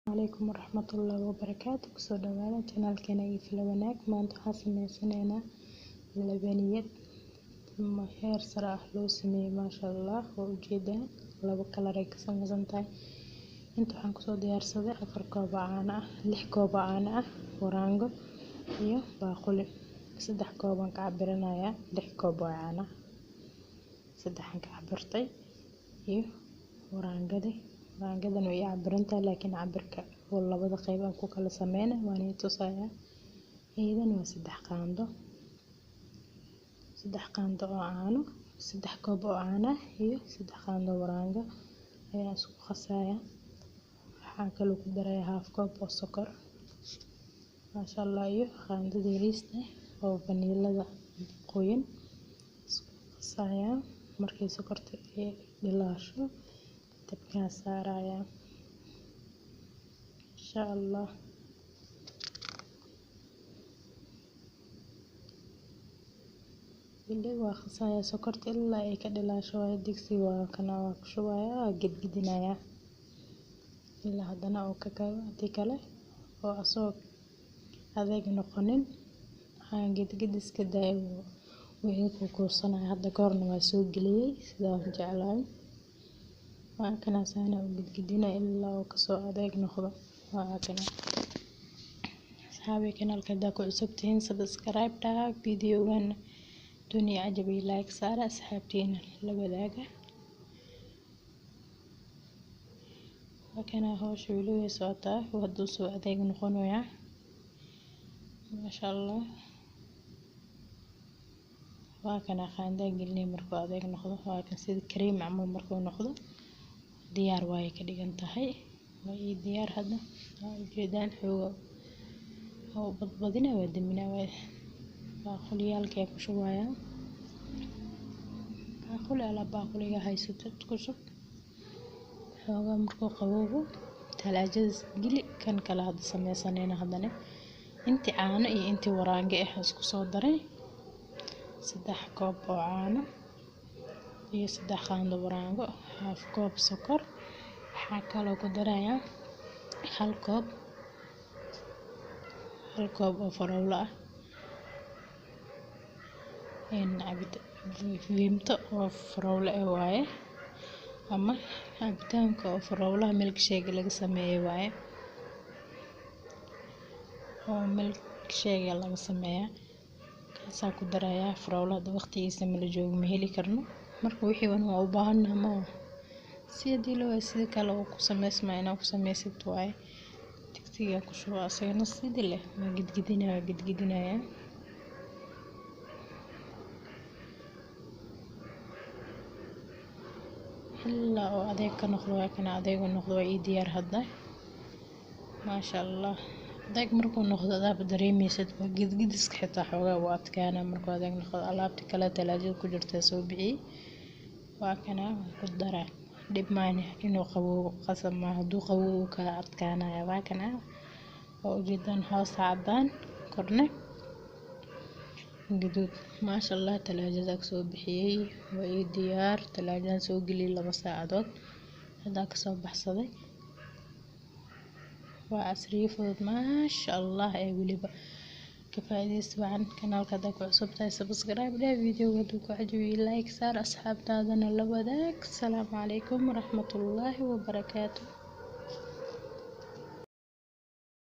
Calaykum waraxmatullaahi wabarakaatu. Kusoo dhawaada channelkeena Ifla Wanaag. Maanta waxaan sameysanaynaa labaniyad heer sare ah loo sameeyey, maasha Allah. Waa ujeedaan, labo kalar ay ka sameysan tahay. Inta waxaan kusoo diyaarsaday 4 koob oo caano ah, 6 koob oo caano ah, waraango iyo baaquli. 3 koob aan ka cabiranayaa, 6 koob oo caano ah saddexan ka cabirtay iyo waraangadii. Waraangadan way cabirantahay, laakiin cabirka oo labada qayb aan ku kala sameynay waan i tusayaa. Iyadana waa 3 qaando, 3 qaando oo caano, 3 koob oo caano ah iyo 3 qaando waraango ayaan isku qasayaa. Waxaan kaloo ku darayaa half koob oo sokor, maasha Allah, iyo qaandada yariista oo vaniilada qoyan isku qasayaa. Markay sokorta ay dhilaasho, dabkaan saarayaa, insha Allah. Weli waa qasayaa sokorta ilaa ay ka dhilaasho. Waayo, digsiga waa kana, waa ku shubayaa, waa gedgedinayaa ilaa haddana uu ka kabo. Haddii kale oo asagoo adeeg noqonin, waxaan gedgediska daaya, wuu iga kukuusanaya. Hadda ka horna waa soo geliyey, sidaa waan jeclahay. Waa kana, saana u gedgedinaya ilaa uu kasoo adeeg noqdo. Waa kana, asxaabi. Kanaalka haddaa ku cusub tihiin, subscribe dhaha, videogan dunia cajabi like saara, asxaabtiina la wadaaga. Waa kana, hawsha weli way socotaa. Hadduu soo adeeg noqonayaa, maasha Allah. Waa kana, qaandaan gelinay markuu adeeg noqdo. Waa kan, sida kareem camal markuu noqdo, diyaar waaye ka dhigan tahay. Waa ii diyaar hadda, waa ujeedaan. Xooga oo badbadina waa daminaa, waa baaquliyaalkee ku shubayaa. Baaquli ala baaquliga haysatid ku shub. Xoogaa markuu qaboobo, talaajada geli. Kan kale hadda sameysanayna, haddana inti caano iyo intii waraange ah isku soo daray: 3 koob oo caano iyo 3 qaando waraango, half koob sokor. Waxaa kaloo ku darayaa hal koob, hal koob oo farowlo ah, vimto oo farowlo ah waaye, ama cabitaanka oo farowlaha milkshake laga sameeyey waaye, oo milkshake laga sameeyaa, kaasaa ku darayaa. Farowlo hadda waqtigiisa mala joogo, ma heli karno. Marka wixii waa u baahanahay, ma si haddii loo waayo, sida kale uu ku sameysmaa inaa ku sameysid waaye. Digsiga ku shubo, asagana sidii leh waa gedgedinaya, waa gedgedinayaa ilaa oo adeeg ka noqdo. Waa kana, adeeg u noqdo, waa ii diyaar hadda, maasha Allah. Adeeg markuu noqdo adaaba dareemeysid, waa gedgediska xitaa xoogaa wuu adkaana markuu adeeg noqdo. Alaabta kale talaajada ku jirta soo bixiyey, waa kana, waan ku daraa. Dhib maani inuu qaboobo, qasab maaha. Hadduu qaboobo wuu kala adkaanaya. Waa kana, waa ujeedaan, hoosta cadaan, korne gaduud, maasha Allah. Talaajada kasoo bixiyey, waa ii diyaar. Talaajadan soo geliyey 2 saacadood, haddaa kasoo baxsaday. Waa casriyo fudud, maasha Allah. Ee weliba ka faa'iidaysi wacan. Kanaalka haddaa ku cusub tahay, subscribe dheh, videoga hadduu ku cajabiyo like saar, asxaabtaadana la wadaag. Asalaamu calaykum waraxmatullaahi wabarakaatu.